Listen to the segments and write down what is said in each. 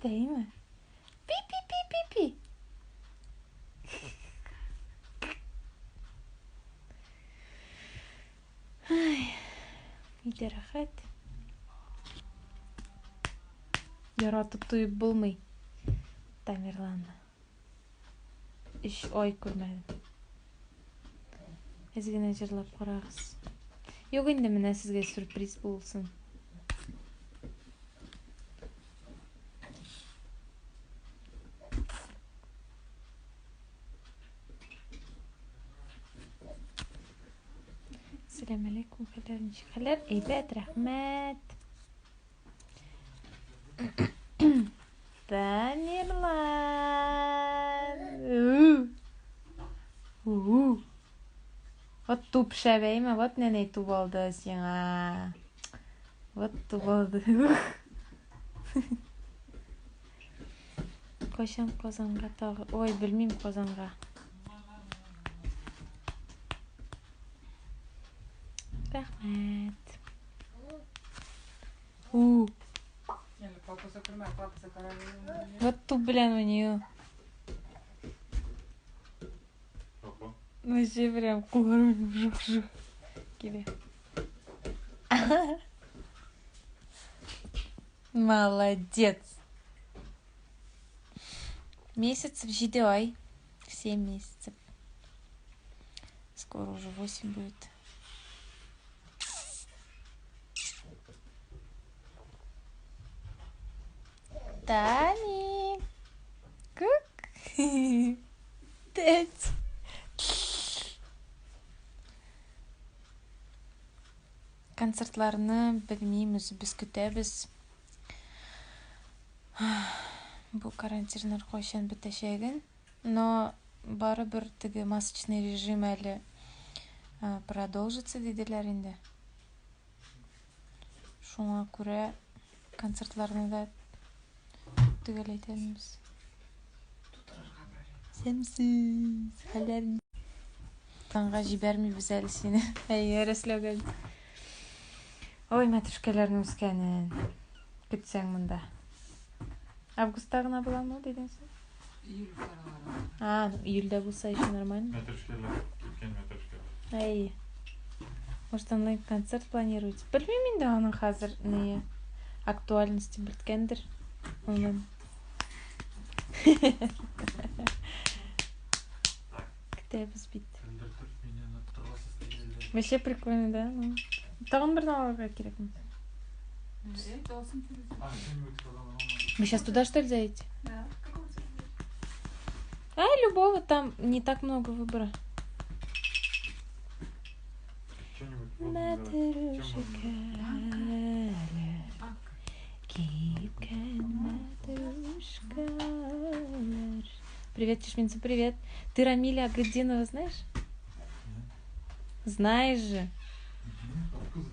итә, әйме? Пи-пи-пи-пи-пи. Ай, өйдә рәхәт. Яратып туеп булмый Тамерланны. Өч ай күрмәдем. Әз генә җырлап карагыз. Юк инде, менә сезгә сюрприз булсын. Сәлам алейкум, хәлләр ничек? Хәлләр әйбәт, рәхмәт. Тамерлан. Вот туп шәбәйме, вот нәнәй туп алды сиңа. Вот туп алды. Кайчан Казанга тагы? Ой, белмим Казанга. Рәхмәт. У. Вот туп белән уйный. Вообще прям кулларым жух-жух килә. Молодец. Месяцев җиде ай. 7 месяцев. Скоро уже 8 будет. Тами. Кук. Теть. Концертларны белмим, үзебез көтәбез. Бу карантиннар кайчан бетәчәген. Но барыбер теге масочный режим әле продолжится диделәр инде. Шуңа күрә концертларны да төгәл әйтә алмыйбыз. Сәмсез, хәлләр. Таңга җибәрмибез әле сине. Әйе, рәсләгән. Ой, мәтрүшкәләрнең үскәнен. Көтсәң монда. Августта гына буламы, дидең син? Июль урталарында. А, ну, июльдә булса еще нормально. Мәтрүшкәләр, кипкән мәтрүшкәләр. Әй. Может, онлайн-концерт планируете? Белмим инде аның хәзер ни актуальности беткәндер. Онлайн. Көтәбез бит. 4 минут торасыз дигәндә. Вообще прикольно, да? Ну, тагын берне алырга кирәкме? Алсын. А, что-нибудь сказала. Вы сейчас туда, что ли, заедете? Да. Какого цвета? А, любого, там не так много выбора. Что-нибудь модное давай. Чем модно? Кипкән мәтрүшкәләр. Привет, Чешминцы, привет. Ты Рамиля Агутдинова знаешь? Знаешь же. Откуда?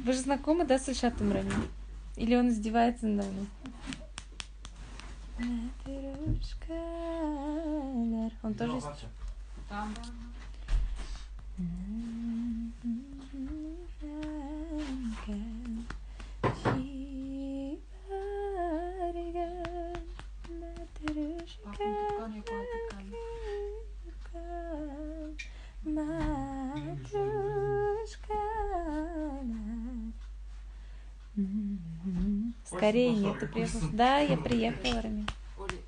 Вы же знакомы, да, с Ильшатом Рамиль? Или он издевается надо мной? Мәтрүшкәләр. Он тоже из... Там, да. Җибәргән Папам тоткан, йоклап тоткан. Мәтрүшкәләр. Скорее, нет, ты приехал. Да, я приехала, Рами. Оля,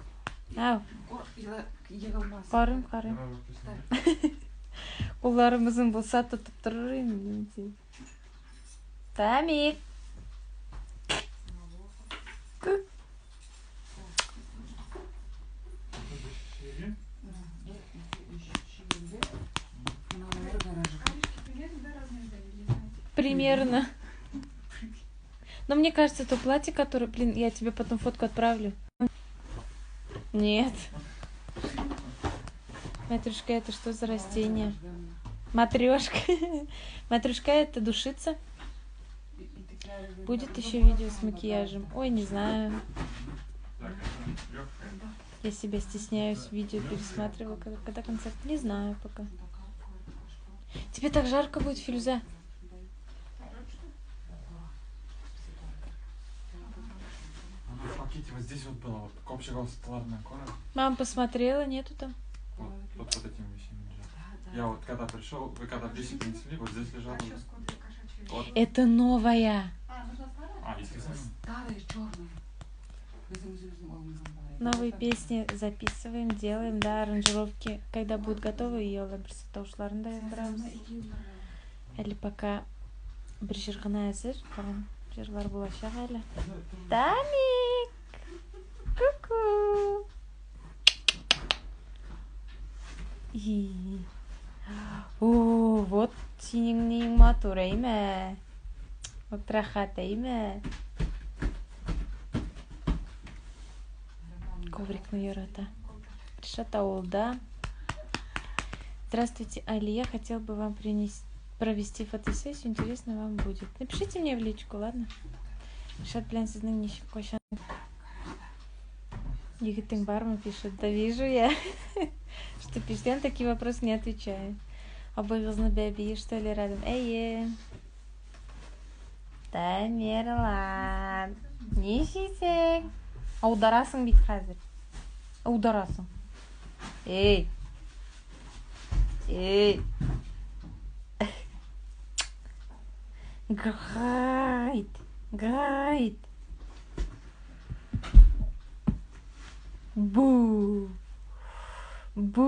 Ау, егылмасын. карыйм, карыйм. Кулларым озын булса тотып торыр идем. Тамик. Күк. Бер, ике, өч, чигенде. Мыналары гаражга. Примерно. Но мне кажется, то платье, которое, блин, я тебе потом фотку отправлю. Нет. Матрешка это что за растение? Матрешка. Матрешка это душица. Будет еще видео с макияжем? Ой, не знаю. Так, это легкая. Я себя стесняюсь, видео пересматривала, когда концерт. Не знаю пока. Тебе так жарко будет, Филюза. Она Кити, вот здесь вот было, вот копчик столарная кора. Мама посмотрела, нету там. Вот, вот под этими вещами лежал. Да, да. Я вот когда пришел, вы когда вещи принесли, вот здесь лежал. Расческу для кошачьей. Вот. Это новая. А, нужна старая? А, если сами. Старая, черная. Новые песни записываем, делаем, да, аранжировки. Когда будут готовы, ее тавышларын да яздырабыз. Әле пока бер җыр гына әзер, калган җырлар булачак әле. Тамик! Ку-ку! И. О, вот синең ниең матур, әйме? Вот рәхәт, әйме? Коврикны ярата. Ришат авылда. Здравствуйте, Алия. Хотел бы вам провести фотосессию. Интересно вам будет. Напишите мне в личку, ладно? Ришат белән сезнең ничек кайчан егетең бармы пишет. Да вижу я, что пишет. Я на такие вопросы не отвечаю. Абыгызны бәбие, что ли, рядом? Әйе. Тамерлан. Нишлисең? Аударасың бит хәзер. Аударасың. Эй. Эй. Гайд. Гайд. Бу. Бу.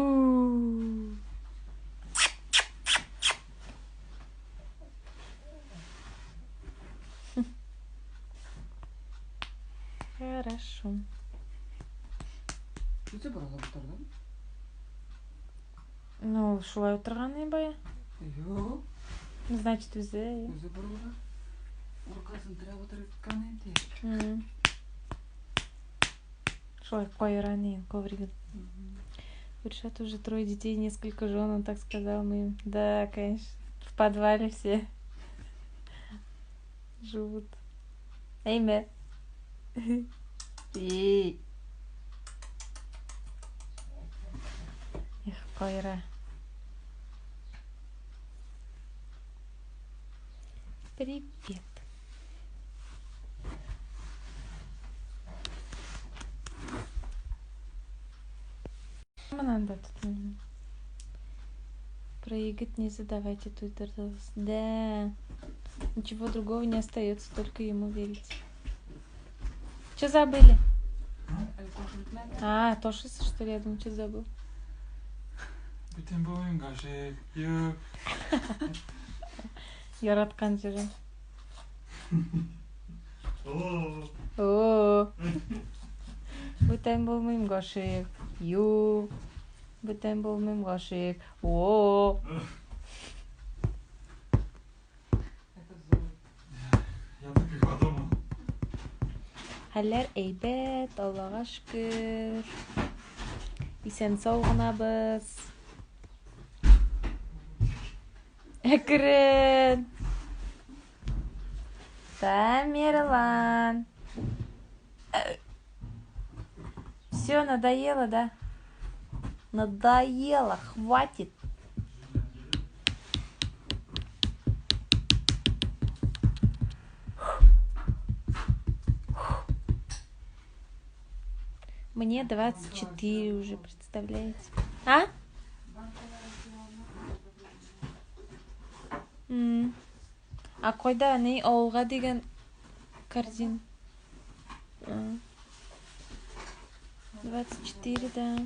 Хорошо. Үзе борылып утырдың? Ну, шулай утырган бая. Юк. Значит, үзе. Үзе борылган. Аркасын терәп утырып киткән инде. Шулай каера ни ковригын. У Ришата уже трое детей, несколько жен, он так сказал мы им. Да, конечно, в подвале все живут. Әйме. Эй. Эх, кайра. Привет. Надо тут. Про егет не задавайте тут. Да. Ничего другого не остается, только ему верить. Что забыли? А, тошится, что ли? Я думаю, что забыл. Бүтән булмыйм гашыйк. Юк. Яраткан җырым. О. О. Бүтән булмыйм гашыйк. Юк. Бүтән булмыйм гашыйк. О. Это Зоя. Я так и подумал. Хәлләр әйбәт, Аллага шөкер. Исән-сау гынабыз. Әкрен. Тамерлан. Все, надоело, да? Надоело, хватит. Мне 24 уже, представляете? А? М. А кайда ни авылга дигән корзин? А. 24, да.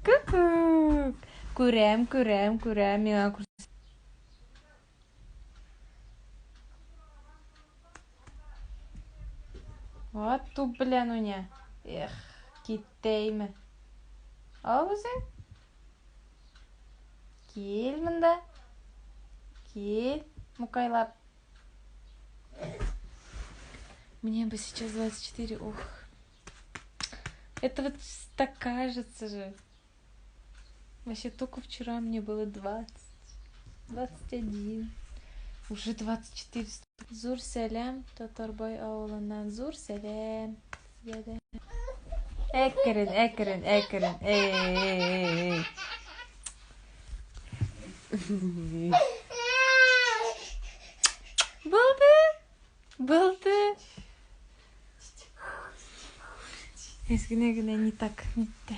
Ку-ку. Күрәм, күрәм, күрәм. Миңа күрсәт. Вот туп белән уйна. Эх, китәйме? Ал үзең. Кил монда. Кил, мукайлап. Мне бы сейчас 24, ух. Это вот так кажется же. Вообще только вчера мне было 20. 21. Уже 24. Зур сәлам, Татарбай авылыннан. Зур сәлам. Сезгә дә. Әкрен, әкрен, әкрен. Эй, эй, эй, эй. Булды. Булды. Әз генә генә не так нитте.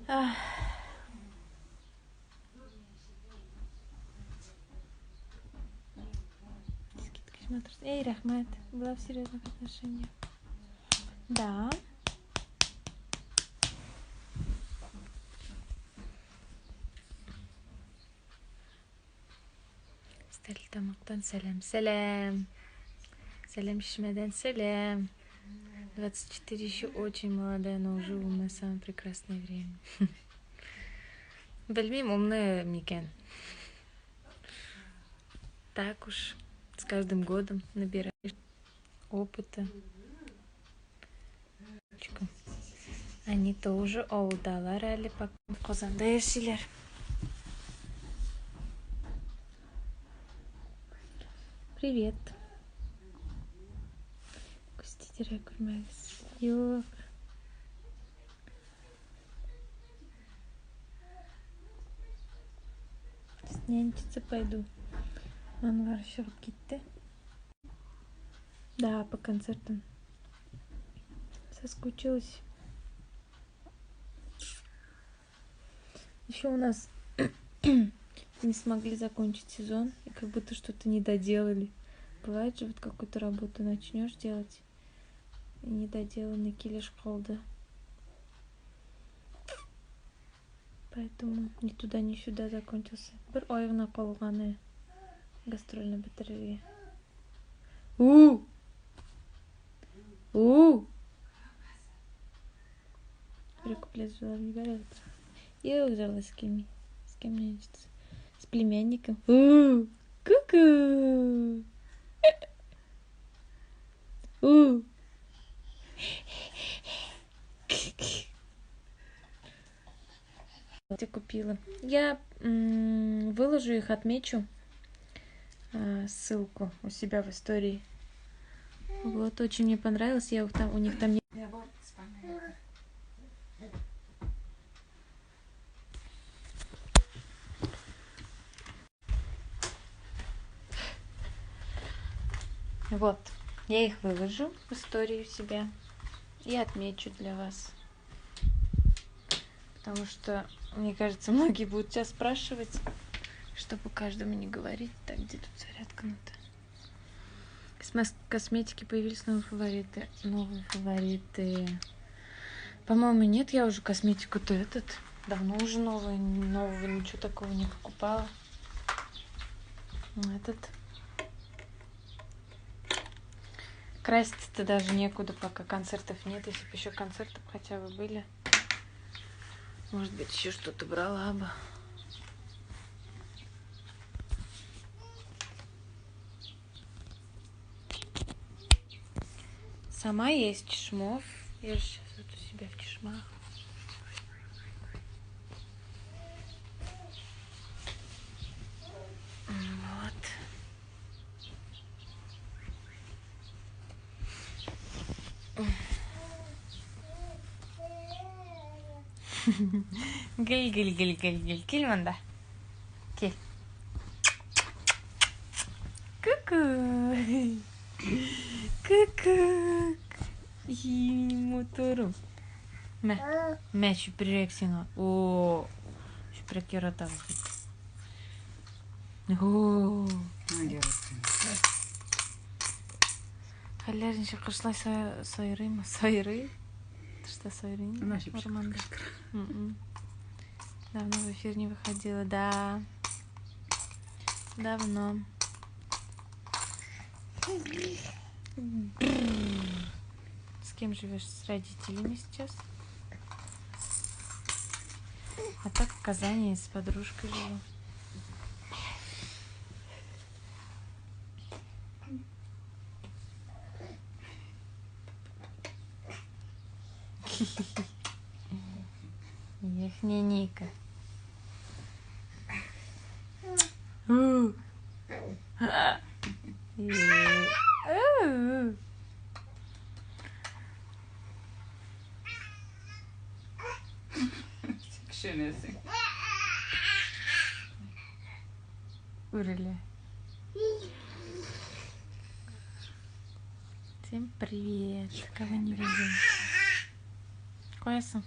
Ах. Скидки смотрят. Эй, рәхмәт. Была в серьезных отношениях. Да. Стәрлетамактан сәлам, сәлам. Сәлам Чишмәдән сәлам. 24 еще очень молодая, но уже умная, самое прекрасное время. Белмим, умная микән. Так уж, с каждым годом набираешь опыта. Они тоже авылдалар әле пока. Казанда яшиләр. Привет. Күз тидерә күрмәгез. Юк. Нянчиться пойду. Анвар чыгып китте. Да, по концертам. Соскучилась. Еще у нас не смогли закончить сезон и как будто что-то не доделали. Бывает же, вот какую-то работу начнешь делать, и недоделанный килеш калды. Поэтому ни туда, ни сюда закончился. Бер ай гына калганы гастрольне бетерергә. У! У! Бер куплет җырлап җибәр. Юк, җырлыйсы килми. С кем нянчиться? С племянником. У! Ку-ку! У! Я купила. Я выложу их, отмечу ссылку у себя в истории. Вот, очень мне понравилось. Я их там, у них там не... Вот, я их выложу в историю себя и отмечу для вас. Потому что, мне кажется, многие будут тебя спрашивать, чтобы каждому не говорить. Так, где тут зарядка-то? Косметики появились новые фавориты. Новые фавориты. По-моему, нет, я уже косметику-то этот. Давно уже новую, нового ничего такого не покупала. Этот. Краситься-то даже некуда, пока концертов нет. Если бы еще концерты хотя бы были. Может быть, еще что-то брала бы. Сама я из Чишмов. Я же сейчас вот у себя в Чишмах. Вот. Гел, гел, гел, гел, гел. Кил монда. Кил. Ку-ку. Ку-ку. Моторым. Мә, мә, чүпрәк сиңа. О, чүпрәк яратабыз бит. О. Хәлләр ничек, кышлай сайрыймы? Сайрый? Тышта сайрый. Урманда. Давно в эфир не выходила, да. Давно. С кем живешь? С родителями сейчас? А так в Казани с подружкой живу. Эх, не Ника. Кешенәсең. Үрелә. Всем привет, кого не видел. Каясың?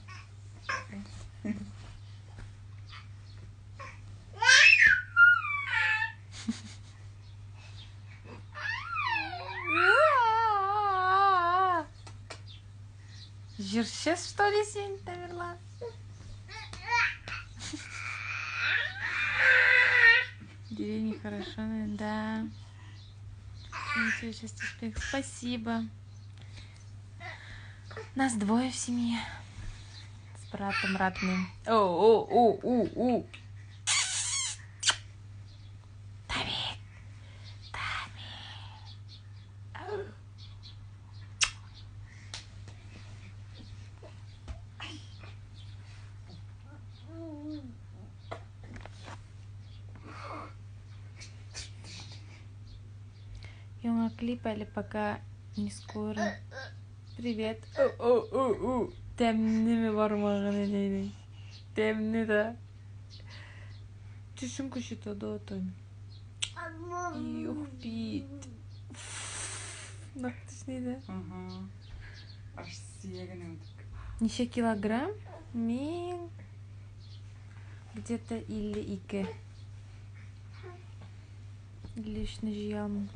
Җырчы, что ли, син, Тамерлан? Деревне хорошо, наверное, да. Тебе счастья, успех. Спасибо. Нас двое в семье. С братом родным. О-о-о-у-у. Давид. Давид. Яңа клип әле пока не скоро. Привет. О-о-о-о. Тәмлеме бармагын әнәйнең? Тәмле да. Тешең көчетә да атам. Юх бит. Нык тешни дә. Ага. Аж сөягенә үтеп. Ничә килограмм? Мин где-то 52. 53-не җыя алмыйм.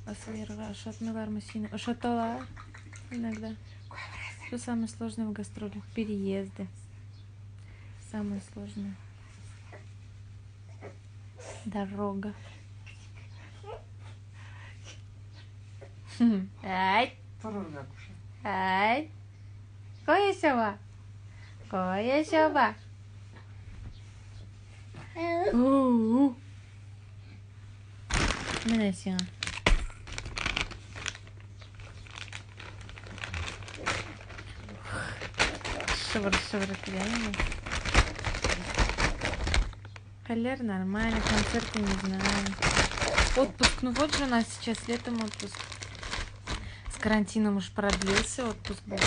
Асылъярга ошатмыйлармы сине? Ошаталар иногда. Что самое сложное в гастролях? Переезды. Самое сложное. Дорога. Ай! Торырга куша. Ай! Кая чаба? Кая чаба? У-у. Менә сиңа. Шыбыр-шыбыр килә инде. Хәлләр нормально, концерты не знаю. Отпуск, ну вот же у нас сейчас летом отпуск. С карантином уж продлился отпуск. Был,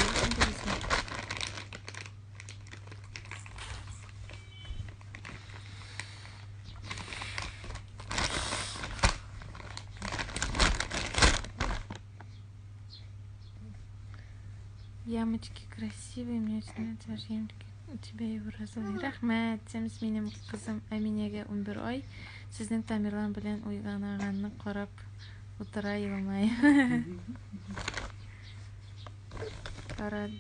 Ямочки красивые, мне очень нравятся ваши ямочки. У тебя его розовый. Рәхмәт, сәмс минем кызым Әминәгә 11 ай. Сезнең Тамерлан белән уйнаганны карап утыра елмая. Парад.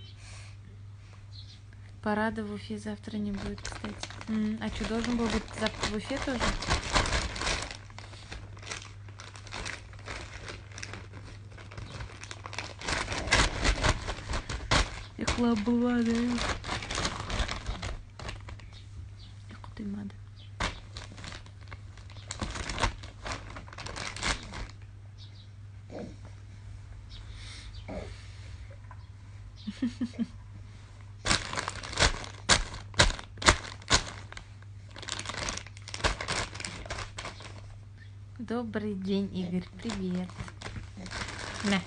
Парада в Уфе завтра не будет, кстати. А что, должен был быть завтра в Уфе тоже? Йоклап булмады. Йокы туймады. Добрый день, Игорь. Привет. На.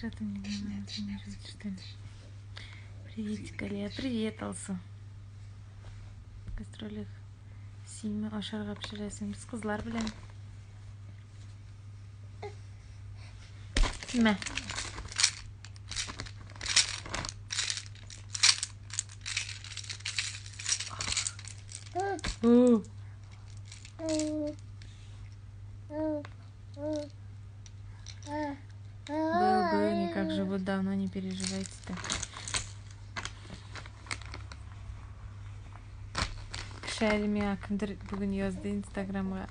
Что-то мне не надо, что ли? Приветик, Алия. Привет, Алсу. В гастролях синме ашарга пешерәсең. Без кызлар белән. Мә. У. Был бы, они как живут давно, не переживайте так. Кеше әле миңа кемдер бүген язды Инстаграмга.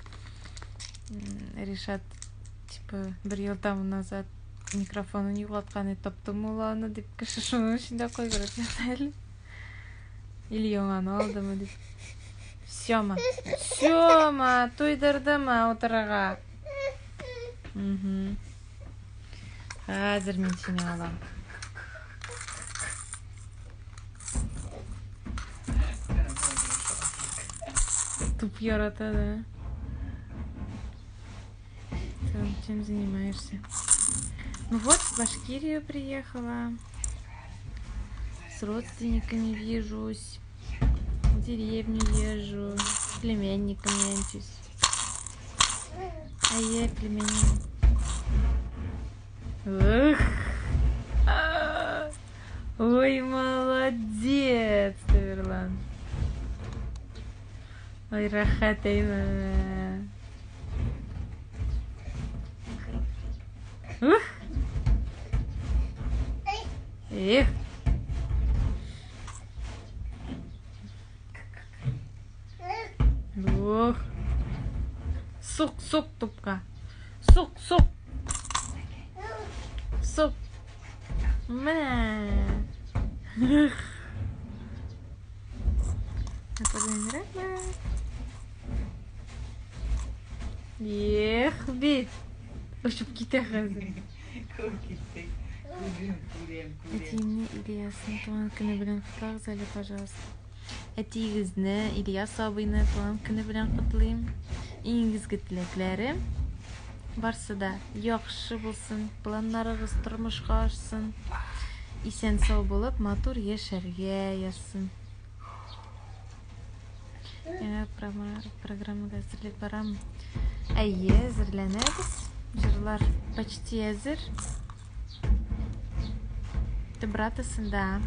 Ришат, типа, бер ел тому назад микрофонын югалткан иде, таптымы ул аны дип, кеше шуның өчен дә кайгырып ята әле. Или яңаны алдымы дип. Сёма, Сёма, туйдырдымы утырырга? Угу. Хәзер мин сине алам. Туп ярата, да? Чем занимаешься? Ну вот, в Башкирию приехала. С родственниками вижусь. В деревню езжу. С племянником нянчусь. А я племянник. Эх. Ой, молодец, Таверлан. Ой, рахат. Ух. Эх. Ох. Сук, сук, тупка. Сук, сук. Сук. Мә. Эх, бит. Очып китә хәзер. Әтиемне Ильясның туган көне белән котлагыз әле, пожалуйста. Әтиегезне, Ильяс абыйны туган көне белән котлыйм. Иң изге теләкләрем. Барсы да яхшы булсын, планнарыгыз тормышка ашсын. Исән-сау булып, матур яшәргә язсын. Яңа программага әзерлек барамы? Әйе, әзерләнәбез. Җырлар почти әзер. Ты братасын, да.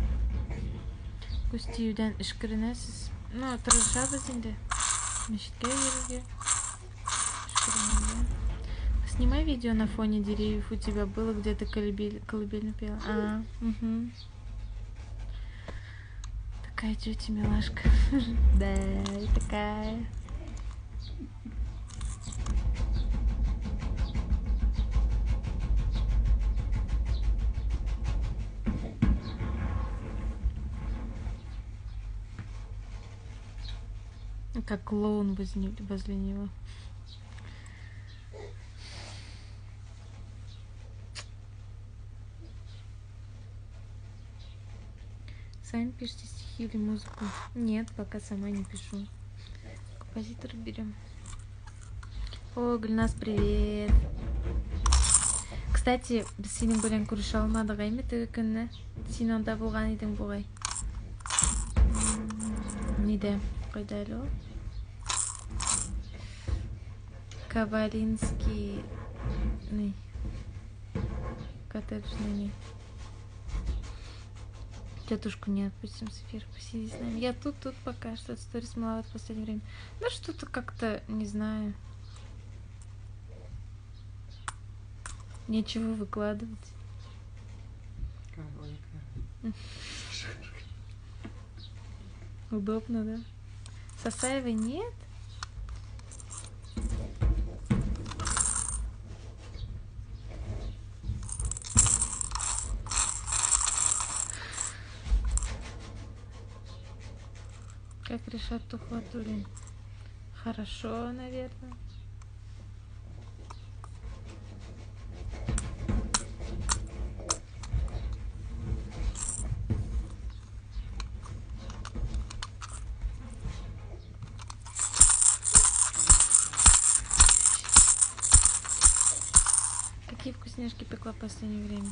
Күз тиюдән өшкеренәсез. Ну, тырышабыз инде. Мәчеткә йөрергә. Өшкеренергә. Снимай видео на фоне деревьев. У тебя было где-то колыбельную пела. А, угу. Такая тетя милашка. Да, такая. Как клоун возле него. Сами пишите стихи или музыку? Нет, пока сама не пишу. Композитора берем. О, Гульнас, привет. Кстати, без синең белән күрешә алмадык, әйме теге көнне? Син анда булган идең бугай. Нидә? Кайда әле ул? Кабалинский ни? Коттеджный ни? Тетушку не отпустим с эфира, посиди с нами. Я тут пока что-то сторис маловато в последнее время. Да что-то как-то, не знаю. Нечего выкладывать. Удобно, да? Сосаевой нет? Как решат Тухватуллин? Хорошо, наверное. Какие вкусняшки пекла в последнее время?